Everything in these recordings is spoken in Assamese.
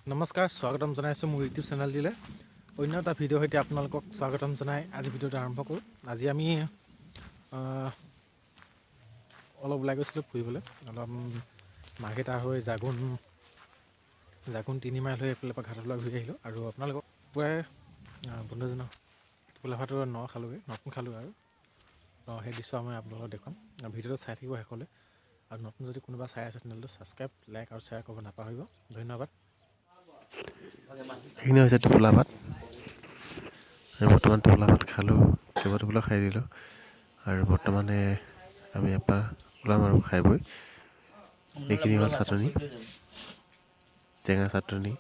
নমস্কাৰ, স্বাগতম জনাইছোঁ মোৰ ইউটিউব চেনেলটিলৈ। অন্য এটা ভিডিঅ'ৰ সৈতে আপোনালোকক স্বাগতম জনাই আজি ভিডিঅ'টো আৰম্ভ কৰোঁ। আজি আমি অলপ ওলাই গৈছিলোঁ ফুৰিবলৈ, অলপ মাৰ্ঘেৰিটা হৈ জাগুন জাগুন 3 মাইল হৈ এইফালৰ পৰা ঘাটৰ পৰা ঘূৰি আহিলোঁ। আৰু আপোনালোকক পুৱাই বন্ধুজনক টোপোলা ভাতৰ ন খালোঁগৈ, নতুন খালোঁ আৰু সেই দৃশ্য আমি আপোনালোকক দেখুৱাম। ভিডিঅ'টো চাই থাকিব শেষলৈ। আৰু নতুন যদি কোনোবা চাই আছে, চেনেলটো ছাবস্ক্ৰাইব, লাইক আৰু শ্বেয়াৰ কৰিব নাপাহৰিব। ধন্যবাদ। এইখিনি হৈছে টোপোলা ভাত। আমি বৰ্তমান টোপোলা ভাত খালোঁ, কেইবা টোপোলা খাই দিলোঁ। আৰু বৰ্তমানে আমি ইয়াৰ পৰা ওলাম আৰু খাই বৈ। এইখিনি হ'ল চাটনি, টেঙা চাটনি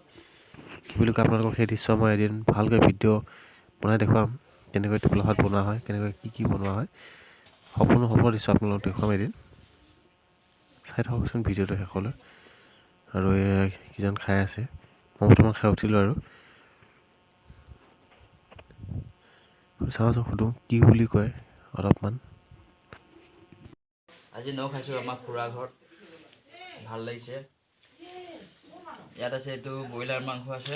কি বুলি কয়। আপোনালোকক সেই দৃশ্য মই এদিন ভালকৈ ভিডিঅ' বনাই দেখুৱাম, কেনেকৈ টোপোলা ভাত বনোৱা হয়, কেনেকৈ কি কি বনোৱা হয়, সম্পূৰ্ণ সম্পূৰ্ণ দৃশ্য আপোনালোকক দেখুৱাম এদিন। চাই থাককচোন ভিডিঅ'টো শেষলৈ। আৰু এইকেইজন খাই আছে, মই বৰ্তমান খাই উঠিলোঁ। আৰু চাওঁচোন, সুধোঁ কি বুলি কয় অলপমান। আজি ন খাইছোঁ আমাৰ খুৰা ঘৰত, ভাল লাগিছে। ইয়াত আছে এইটো ব্ৰইলাৰ মাংস আছে।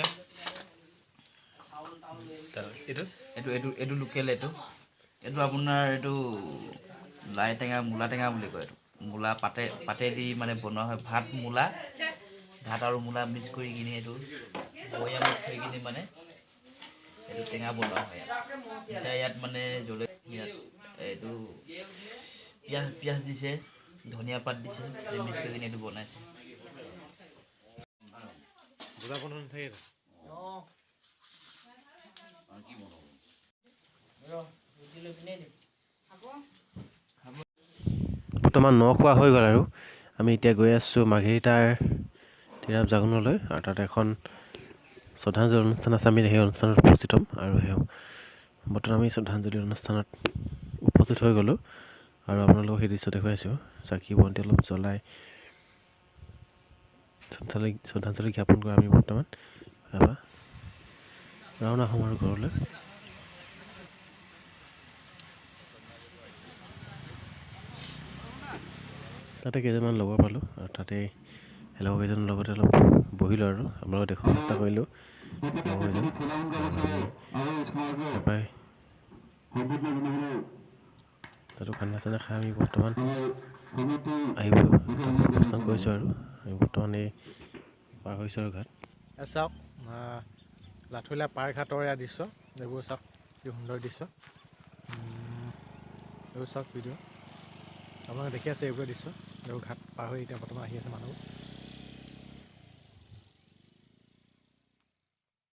এইটো এইটো এইটো এইটো লোকেল, এইটো এইটো আপোনাৰ এইটো লাই টেঙা, মূলা টেঙা বুলি কয়। এইটো মূলা পাতে পাতে দি মানে বনোৱা হয়। ভাত মূলা, ভাত আৰু মূলা মিক্স কৰি কিনি এইটো বৈয়ামত থৈ কিনি মানে এইটো টেঙা বনোৱা হয় ইয়াত। এতিয়া ইয়াত মানে ইয়াত এইটো পিঁয়াজ পিঁয়াজ দিছে, ধনিয়া পাত দিছে, মিক্স কৰি কিনি এইটো বনাইছে। বুজা বন্ধ নাথাকে। বৰ্তমান ন খোৱা হৈ গ'ল আৰু আমি এতিয়া গৈ আছোঁ মাৰ্ঘেৰিটাৰ তিৰাপ জাগুনলৈ। আৰু তাত এখন শ্ৰদ্ধাঞ্জলি অনুষ্ঠান আছে, আমি সেই অনুষ্ঠানত উপস্থিত হ'ম। আৰু সেই বৰ্তমান আমি শ্ৰদ্ধাঞ্জলি অনুষ্ঠানত উপস্থিত হৈ গ'লোঁ আৰু আপোনালোকক সেই দৃশ্য দেখুৱাইছোঁ। চাকি বন্তি অলপ জ্বলাই শ্ৰদ্ধাঞ্জলি শ্ৰদ্ধাঞ্জলি জ্ঞাপন কৰি আমি বৰ্তমান ইয়াৰ ৰাওনা হ'ম আৰু ঘৰলৈ। তাতে কেইজনমান লগৰ পালোঁ আৰু তাতে সেই লগৰ কেইজনৰ লগতে অলপ বহিলোঁ আৰু আপোনালোকক দেখুৱাব চেষ্টা কৰিলোঁ লগৰ কেইজন। আৰু আমি তাৰপৰাই তাতো খানা চানা খাই আমি বৰ্তমান আহিব প্ৰস্থান কৰিছোঁ। আৰু আমি বৰ্তমান এই পাৰ হৈছোঁ আৰু ঘাট। চাওক, লাথুলা পাৰঘাটৰ এয়া দৃশ্য। এইবোৰ চাওক, কি সুন্দৰ দৃশ্য। এইবোৰ চাওক ভিডিঅ', আপোনালোকে দেখি আছে এইবোৰ দৃশ্য। এইবোৰ ঘাট পাৰ হৈ এতিয়া বৰ্তমান আহি আছে মানুহবোৰ।